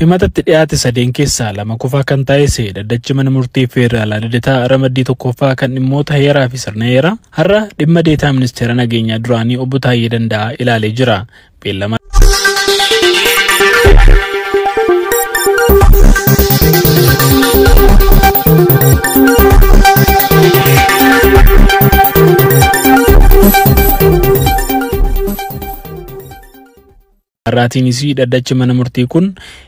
Himatatti dhiyaate sadeen keessaa lama kufaa kan taasise dhaddachi mana murtii Feeraalaa Lidataa ramaddii tokkoffaa kan dhimmoota heeraa fi sirna heeraa har'a dhimma deetaa ministeera nageenyaa duraanii obbo Taayyee Danda'aa ilaalee jira. Beellama Har'aatiinis dhaddachi mana murtii kun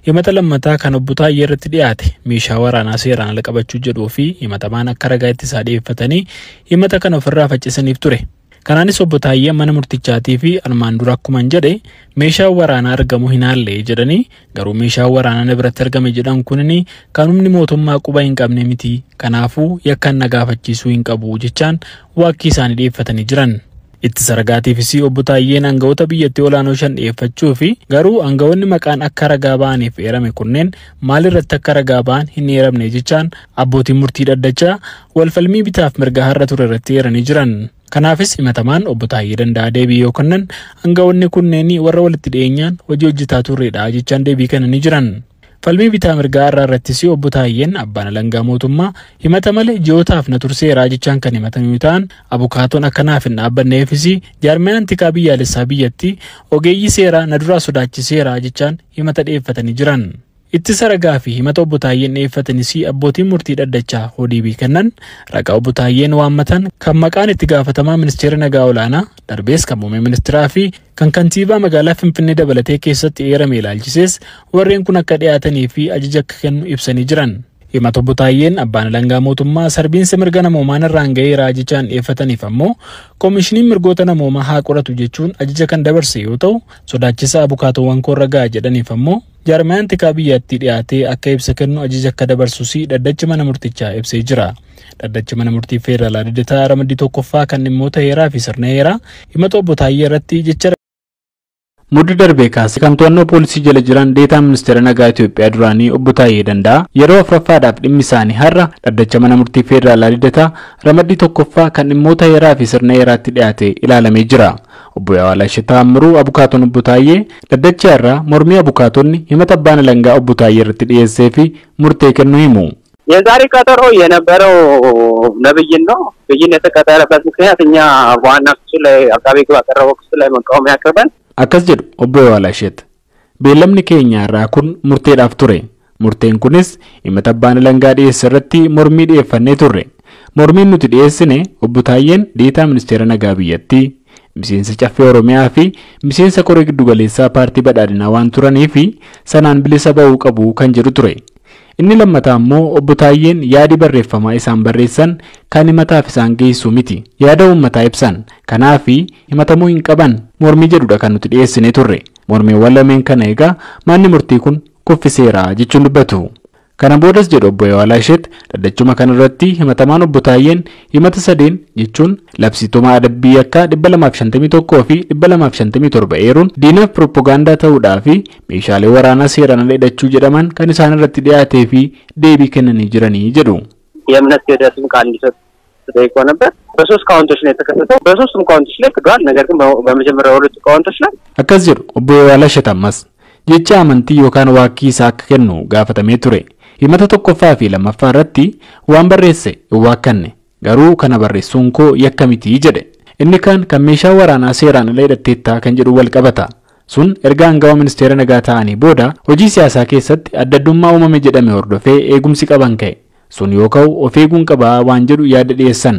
himata lammataa kan obbo Taayyee irratti dhiyaate meeshaa waraanaa seeraan ala qabachuu jedhuu fi himatamaan akka ragaa ittisaa dhiyeeffatanii himata kana ofirraa faccisaniif ture. Kanaanis obbo Taayyee mana murtichaatii fi armaan dura akkuma hin jedhe meeshaa waraanaa argamu hin haalle jedhanii garuu meeshaa waraanaa na biratti argame jedhan kunini kan humni mootummaa quba hin qabne miti, kanaafuu yakkan na gaafachiisuu hin qabu jechaan waakkii isaanii dhiyeeffatanii jiran. Ittisa ragaatiifis obbo Taayyeen aangawoota biyyattii olaanoo shan dhiyeeffachuu fi garuu aangawoonni maqaan akka ragaa ba'aniif eerame kunneen maalirratti akka ragaa ba'an hin eeramne jechaan abbootiin murtii dhaddachaa walfalmii bitaaf mirga har'a ture irratti eeranii jiran. Kanaafis himatamaan obbo Taayyee Danda'aa deebii yoo kennan aangawoonni kunneen warra walitti dhiyeenyaan hojii hojjetaa turredha jechaan deebii kennanii jiran. Falmii bitaa mirgaa har'aa irrattis obbo Taayyeen abbaan alangaa mootummaa himata malee ji'ootaaf na turseeraa jechaan kan himatan yoo ta'an abukaatoon akkanaaf hin dhaabbanneefis jaarmiyaan tikaa biyyaalessaa biyyattii ogeeyyii seeraa na duraa sodaachiseeraa jechaan himata dhiyeeffatanii jiran. Ittisa ragaa fi himata obbo Taayyeen dhiyeeffatanis abbootiin murtii dhaddachaa ODB kennan ragaa obbo Taayyeen waammatan kan maqaan itti gaafatamaa ministeera nagaa olaanaa darbees kan muummee ministeeraa fi kan kantiibaa magaalaa Finfinnee dabalatee keessatti eerame ilaalchisees warreen kun akka dhiyaatanii fi ajaja akka kennu ibsanii jiran. Himata obbo Taayyeen abbaan alangaa mootummaa sarbiinsa mirga namoomaa irraan ga'eeraa jechaan dhiyeeffataniif ammoo koomishiniin mirgoota namoomaa haa qoratu jechuun ajaja kan dabarse yoo ta'u sodaachisa abukaatoowwan koorra ga'a jedhaniif ammoo jaarmiyaan tikaa biyyattii dhiyaatee akka ibsa kennu ajaja akka dabarsus dhaddachi mana murtichaa ibsee jira. Dhaddachi mana murtii Feeraalaa Lidataa ramaddii tokkoffaa kan dhimmoota heeraa fi sirna heeraa himata obbo Taayyee irratti jecha Muddi darbee kaasee kan to'annoo poolisii jala jiran deetaa ministeera nagaa Itoophiyaa duraanii obbo Taayyee Danda'aa yeroo afuraffaadhaaf dhimmi isaanii har'a dhaddacha mana murtii Feeraalaa Lidataa ramaddii tokkoffaa kan dhimmoota heeraa fi sirna heeraatti dhiyaate ilaalamee jira. Obbo Yaawalaa Taammiruu abukaatoon obbo Taayyee dhaddacha irraa mormii abukaatonni himata abbaan alangaa obbo Taayyee irratti dhiyeessee fi murtee kennu himu. የዛሬ ቀጠሮ የነበረው ነብይን ነው። ብይን የተቀጠረበት ምክንያት እኛ ዋና ክሱ ላይ አቃቤ ሕግ ባቀረበው ክሱ ላይ መቃወሚያ አቅርበን Akkas jedhu obbo Yaawalaasheet. Beellamni keenya irraa kun murteedhaaf ture. Murteen kunis himata abbaan alangaa dhiyeesse irratti mormii dhiyeeffannee turre. Mormiin nuti dhiyeessine obbo Taayyeen deetaa ministeera nagaa biyyattii, miseensa caffee Oromiyaa fi miseensa koree giddugaleessaa paartii badhaadhinaa waan turanii fi sanaan bilisa ba'uu qabu kan jedhu ture. Inni lammataa immoo obbo Taayyeen yaadi barreeffamaa isaan barreessan kan himataaf isaan geessu miti. Yaada uummataa ibsan. Kanaaf himatamuu hin qaban mormii jedhudha kan nuti dhiyeessine turre. Mormiiwwan lameen kana egaa manni murtii kun kuffiseera jechuun dubbatu. Kana boodas jedhu obbo Yaawalaasheet dhaddachuma kanarratti himatamaan obbo Taayyeen himata sadeen jechuun labsitumaa adabbii akka 251 fi 257 eeruun diinaaf pirooppogaandaa ta'uudhaa fi meeshaalee waraanaa seeraan ala hidhachuu jedhaman kan isaan irratti dhiyaatee fi deebii kennanii jiranii jedhu. የእምነት ክህደትም ቃል እንዲሰጥ ተጠይቆ ነበር። በሶስት ካውንቶች ነው የተከሰተው። በሶስቱም ካውንቶች ላይ ክዷል። ነገር ግን በመጀመሪያው ሁለቱ ካውንቶች ላይ Akkas jedhu obbo Yaawalaasheet ammas jecha amantii yookaan waakkii isaa akka kennu gaafatamee ture. Himata tokkoffaa fi lammaffaa irratti waan barreesse hin waakkanne garuu kana barreessuun koo yakka miti jedhe. Inni kaan kan meeshaa waraanaa seeraan ala hidhatteettaa kan jedhu wal qabata. Sun erga aangawa ministeera nagaa ta'anii booda hojii siyaasaa keessatti adda addummaa uumame jedhame hordofee eegumsi qaban ka'e. Sun yoo ka'u of eeguun qabaa waan jedhu yaada dhiyeessan.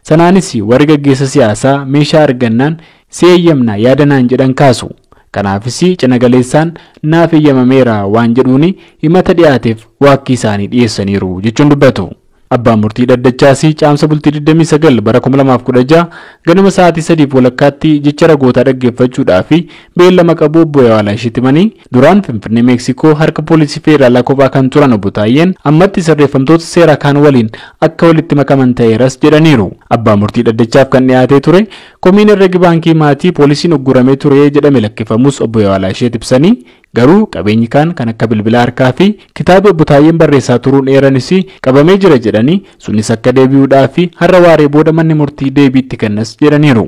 Sanaanis warri gaggeessa siyaasaa meeshaa argannaan si eeyyamna yaada naan jedhan kaasu. Kanaafis cina galeessaan naaf eeyyamameera waan jedhuuni himata dhiyaateef waakkii isaanii dhiyeessaniiru jechuun dubbatu. Abbaan murtii dhaddachaas caamsa bultii 29 bara 2016 ganama sa'aatii 3:30 jecha ragootaa dhaggeeffachuudhaa fi beellama qabu obbo Yaawalaasheet himanii duraan Finfinnee Meeksikoo harka poolisii feeraalaa kophaa kan turan obbo Taayyeen ammatti sirreeffamtoota seeraa kaan waliin akka walitti makaman ta'eeras jedhaniiru. Abbaan murtii dhaddachaaf kan dhiyaatee ture komiin herregi baankii maatii poolisiin ugguramee ture jedhame lakkifamus obbo Yaawalaasheet ibsanii garuu qabeenyi kaan kan akka bilbila harkaa fi kitaaba obbo Taayyeen barreessaa turuun eeranis qabamee jira jedhanii sunis akka deebi'uudhaa fi har'a waaree booda manni murtii deebiitti kennas jedhaniiru.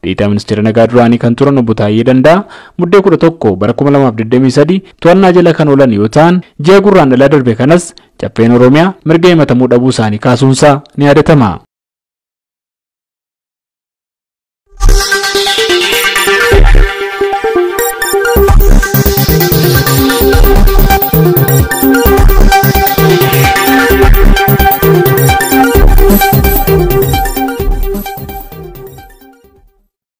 Deetaa ministeera nagaa duraanii kan turan obbo Taayyee Danda'a Muddee 11 bara 2023 to'annaa jala kan oolan yoo ta'an, ji'a Gurraandhalaa darbe kanas Caffeen Oromiyaa mirga himatamuu dhabuu isaanii kaasuunsaa ni yaadatama.